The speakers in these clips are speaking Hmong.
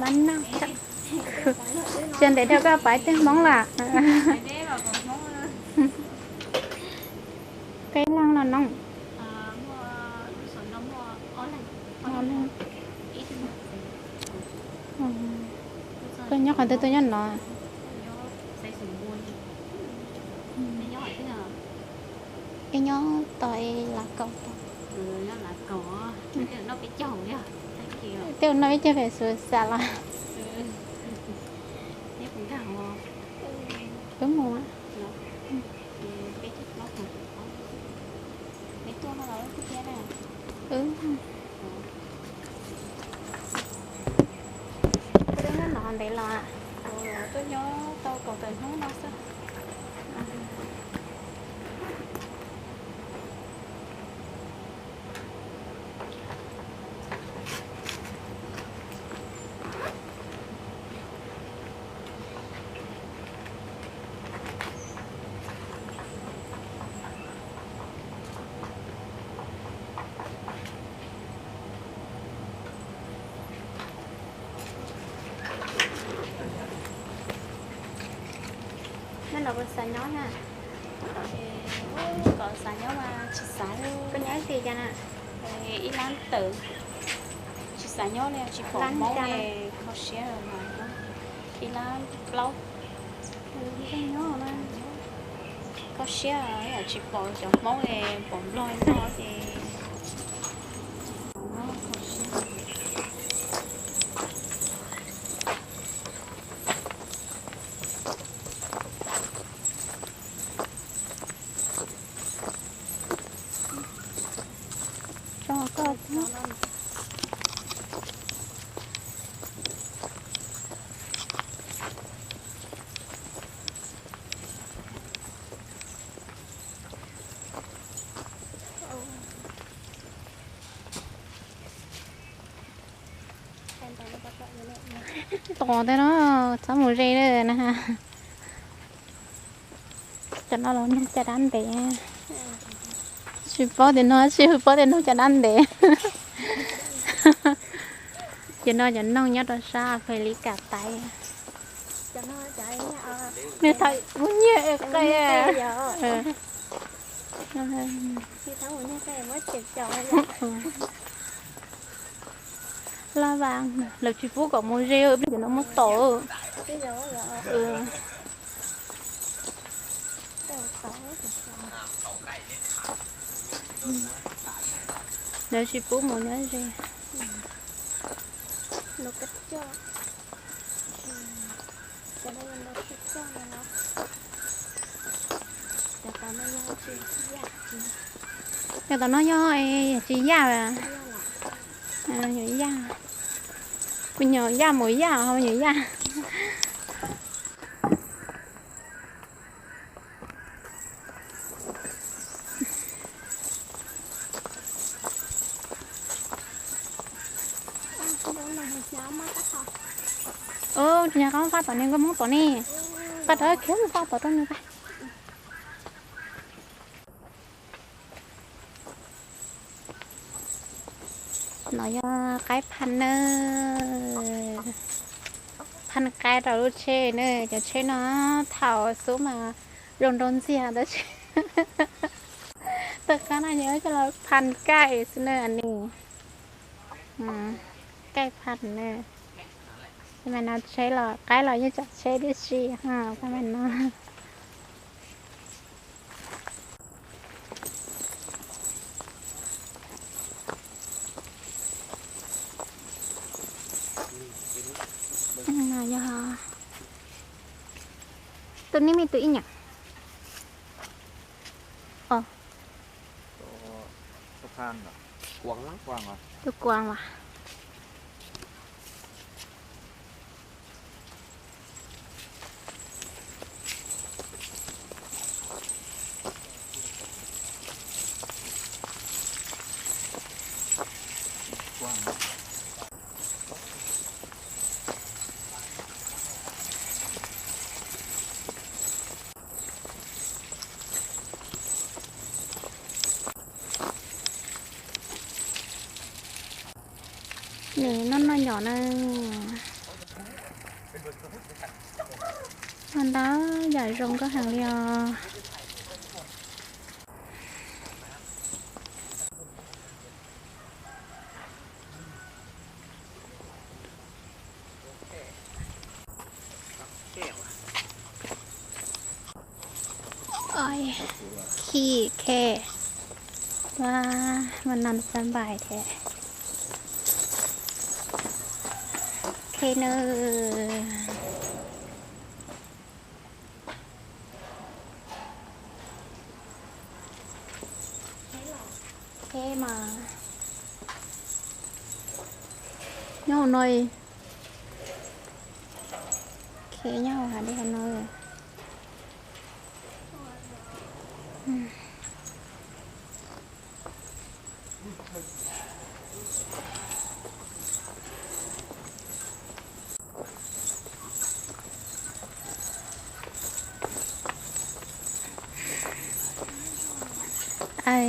Pab noj, cia ntev dhau koj pab twg Hmoob lawm. Koj ib leeg no no? Koj nyob qhov twg tuaj nyob no? Es nyob tod es Lav Kaus tod. Tej ua noj peb caug pem Xus Xas los. Wb mus. Wb nyob no ntev los. Tuaj nyob tau kaum tawm hnub no xwb. Neb no puas xav nyob na? Kom xav nyob mas tsis xav li. Koj nyob ib tsi cas na? Ib lab tawm. Tsis xav nyob li, tsis pom Hmoob li, kho siab mas nyob ib lab plaub. Kho siab yam tsis pom cov Hmoob li, pom Nplog no ces Tso koj. Tos tej no, txhob mus ze na. Cov no los noog caj dab ntev. Tsis paub tias no, tsis paub tias noog caj dab ntev. Ces no cov noog nyob rau sab Felica Taiv. Nws thaum mus nyiag qe. Laj vas, lawv tsis pub kom mus ze, peb cov no muab tom. Lawv tsis pub mus nyob ze. Cov tom no yog tsis yaj, yog yaj, kuv nyuam yaj mus yaj ho nyuam yaj. Nyuam qhuav faj tom ne, nkauj Hmoob tom ne, faj rov khiav mus faj tom rau nws faj. No yog qaib phaj na, phaj qaib rau lub tsheb na, cov tsheb no thaum xub mas zoo nraug ntxiag tab sis tom qab no yog coj los phaj kaij xwb na ni, kaij phaj na. Mas no tsheb los qaib los yeej tsav tsheb tib si, mas no. Tus nej me tus ib nyuam. Tus kuang as. Nws noj noj nyom na. Ntau yam zoo nkauj heev li os. Oi, khij khej, ua, mas noj xab npais thiab. Khej nawb. Khej mas nyob hauv no. Khej nyob hauv hav dej hauv no.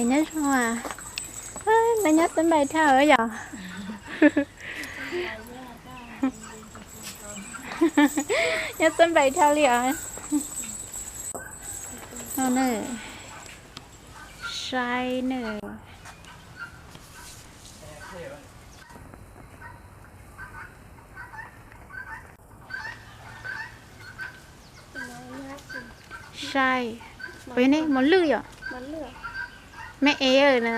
Nyob zoo, nyob xab npais dhau yom. Nyob xab npais dhau li os. Saib nawb. Saib, ua ne mos lwj yom. Me ev na.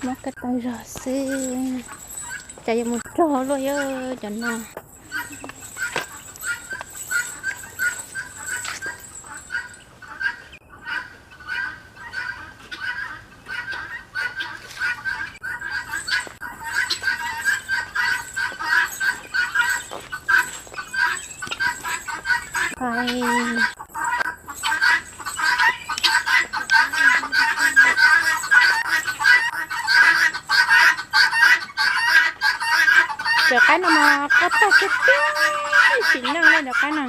Muab koj tau zog xwb, cas yuav mus rog luaj yog cov no. Cov qaib no mas qab tag tiag tiag, tsis nyob li cov qaib no.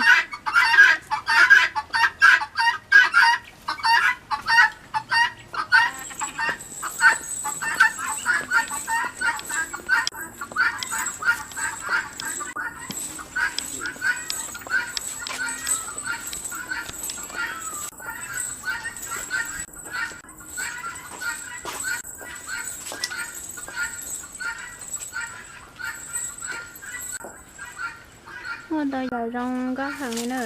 Muaj ntau yam zoo nkauj heev li na.